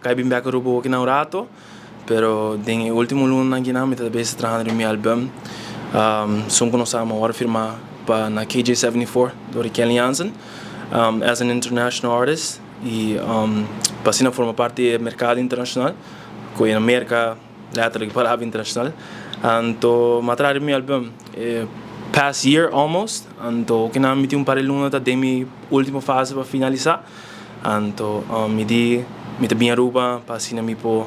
Kai bin bek Aruba hoki na un rato, pero den e ultimo lunanan aki nan mi ta bezig trahando riba mi album. Sun ku nos a awor firma pa na KJ74 dor di Kenley Jansen as an international artist y pa asina forma parti di e mercado internacional ku na Merca letterlijk palabra internacional. Anto mi a traha riba mi album e past year almost, anto hoki nan mi tin un par di luna ta den mi ultimo fase pa finalisa. Anto mi di mi ta bin Aruba pa asina mi por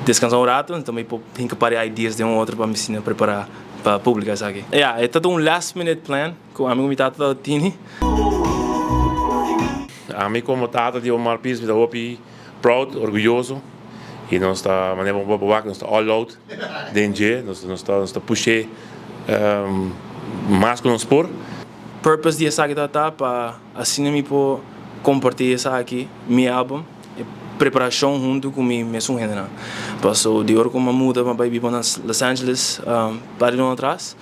descansa un rato, anto mi por hinca par di ideas den un otro pa mi asina prepara pa publica esaki. Ya, e ta un last minute plan cu ami cu mi tata ta tini. Ami como tata di Omar Pierce mi ta hopi proud, orguyoso y nos ta manera bo por wak nos ta all out den dje, nos ta pushe mas cu nos por. Purpose di esaki ta ta pa asina mi por comparti esaki, mi album, e preparacion hunto cu mi mesun hendenan. Paso di ora cu mi a muda pa bay biba na Los Angeles par di luna atras,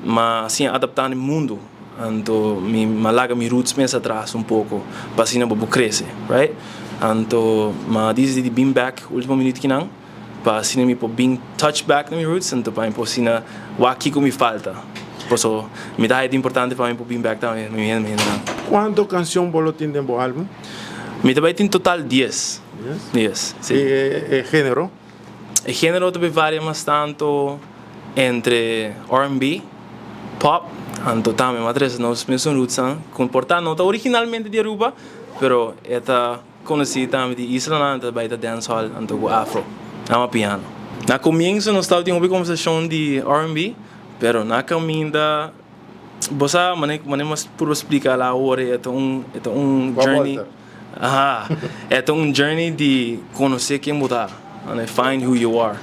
mi a siña adapta na e mundo, anto mi a laga mi roots mes atras un poco pa asina bo por crece, right? Anto mi a dicidi di bin bek ultimo minuut kinan. Pa asina mi por bin touch back na mi roots anto pa mi por asina wak kiko mi falta. Paso mi ta haya importante pa mi por bin back tambe mi hende hendenan. Cuanto cancion bo lo tin den bo album? Mi ta bay tin total dies. Dies? Dies, si. Y e genero? E genero ta bay varia mas tanto entre R&B, pop, anto tambe mas trece nos mesun rootsnan cu por ta no ta originalmente di Aruba pero e ta. Conoci tambe di islanan ta bay ta dancehall anto cu afro, ama piano. Na comienzo nos tabatin hopi conversacion di R&B, pero na caminda bo sa mane mane mas purba splica la awor e ta un e ta un journey aha e ta un journey di conoce ken bo ta and find who you are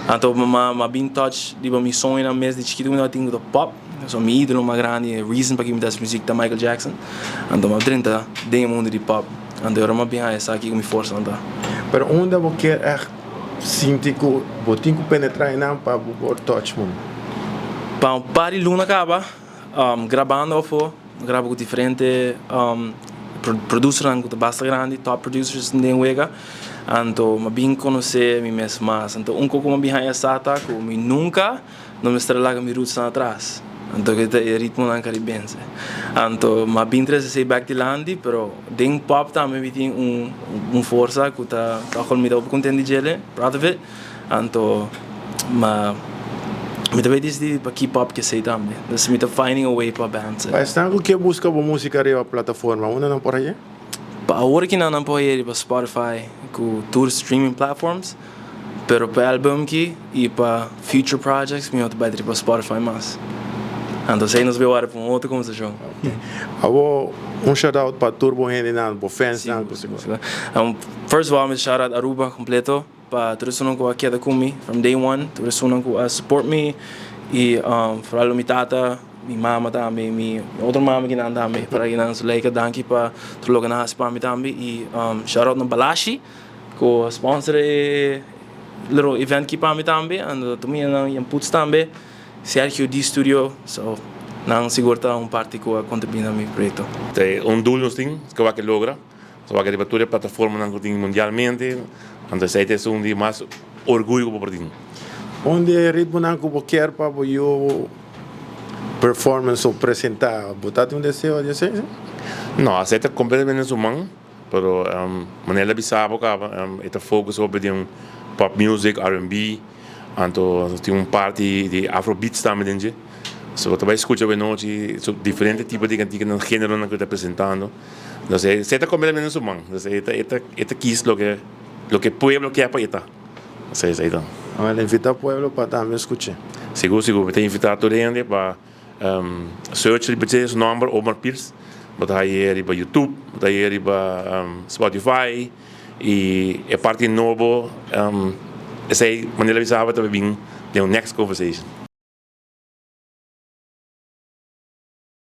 anto mi a bin touch riba mi soñonan mes di chikito mi tabatin cu ta pop. So mi idolo mas grandi, e reason paki mi ta haci music ta Michael Jackson. Anto mi a drenta den e mundo di pop. Anto ora mi a bin haya sa kico mi forsanan ta. Pero unda bo kier echt sinti cu bo tin cu penetra einan pa bo por touch mundo? Pa un par di luna caba, grabando afo, mi graba cu diferente producernan cu ta basta grandi, top producers den wega. Anto mi a bin conoce mi mes mas. Anto un co cu mi a bin haya sa ta cu mi nunca. No mester a laga mi rootsnan atras. Anto ke ta e ritmonan karibense. Anto m'a bin trese esei bek dilanti, pero den pop tambe mi tin un un forsa ku ta ta mi ta hopi kontent di djele, proud of it. Anto m'a mi ta bay disidi pa keep up ku esei tambe. Dus mi ta finding a way pa balance it. Pa esnan ku ke buska bo musika riba plataforma, unda nan por haye? Pa awor ki nan nan por haye riba Spotify ku tur streaming platforms. Pero pa e album ki y pa future projects mi no ta bai riba Spotify mas. Anto esey nos bay wara pa un otro conversacion. Abo un shout out pa tur bo hendenan, bo fansnan. Sigur, sigur. First of all mi ta shout out Aruba completo pa tur esunnan cu a keda cu mi from day one, tur esunnan cu a support mi y vooral mi tata, mi mama tambe, mi otro mama kinan tambe, por aki nan Zuleika danki pa tur loke nan a haci pa mi tambe y shout out na Balashi. Ku sponsor e little event ki pa mi tambe and tur mi nan Jan Putz tambe, Sergio D Studio, so nan sigur ta un parti ku a kontribuí na mi proyekto. Ta un doel nos tin, ke wak e logra, nos wak riba tur e plataformanan ku tin mundialmente, anto esei ta esun di mas orguyo ku bo por tin. Un di e ritmonan ku bo kier pa bo yu performance o presentá, bo ta tin un deseo di esei? No, esei ta kompletamente na su man. Pero manera el a bisa bo caba e ta focus hopi den pop music, R&B, anto tin un parti di afro beats tambe den dje. So bo ta bay scucha awenochi su diferente tipo di canticanan, generonan cu e ta presentando. Entonces esey ta completamente den su man. Entonces e ta e ta e ta kies loke loke pueblo kier pa e ta. Esey esey ta. Awel invita pueblo pa tambe scuch'e. Sigur sigur mi ta invita tur hende pa. Search riba dje su nomber Omar Pierce bo ta haye riba YouTube bo ta haye riba Spotify y e parti nobo esey manera bisa bo ta bin den un next conversation.